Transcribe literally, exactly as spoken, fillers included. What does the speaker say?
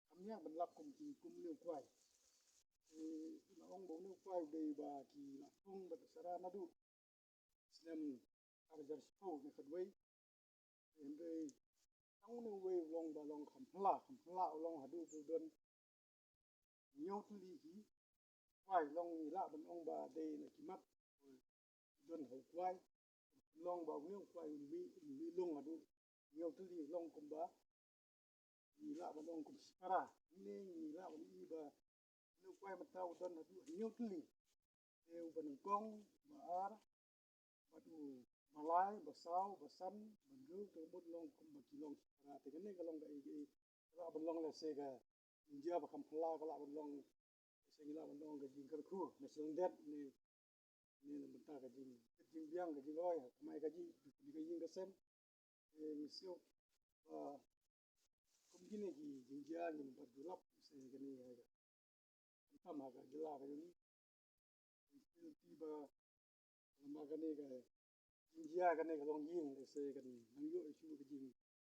Kam ïa ban lap kum ki kum une u kwai. Te nga ong ba une u kwai u dei ba ki la pung bad shara naduh snem ar hajar shiphew ne khatwei. Te hynrei tang une uwei u long ba long kham hla, kham hla u long haduh ba u don hynñiew tylli ki kwai. Long ngi lah ban ong ba dei na ki mat u don ha u kwai. Long ba une u kwai u mih, u mih lung haduh hynñiew tylli, long kumba ngi lah ban ong kum shipara. Ngi lah ban ïohi ba une u kwai mynta u don haduh hynñiew tylli. Te uba nyngkong, uba ar, bad uba lai, uba saw, uba san, uba hynriew, te ka mut long kumba ki long shipara. Te kane ka long kaei kaei ka lah ban long lehse ka jingjia ba kham phylla, ka lah ban long lehse ngi lah ban long ka jingkyrkhu na shlem dep ne, ne na bynta ka jing, ka jingbiang, ka jingroi, ka mai ka jih, ka jing ka sem. Te ngi sngewthuh ba kum kine ki jingjia ngim pat ju lap lehse kane ka, khamtam ha ka jylla ka jong ngi. Ngi sngewthuh ba lama kane ka jingjia kane ka long ïing lehse kan nang ïoh ïa shuh ka jing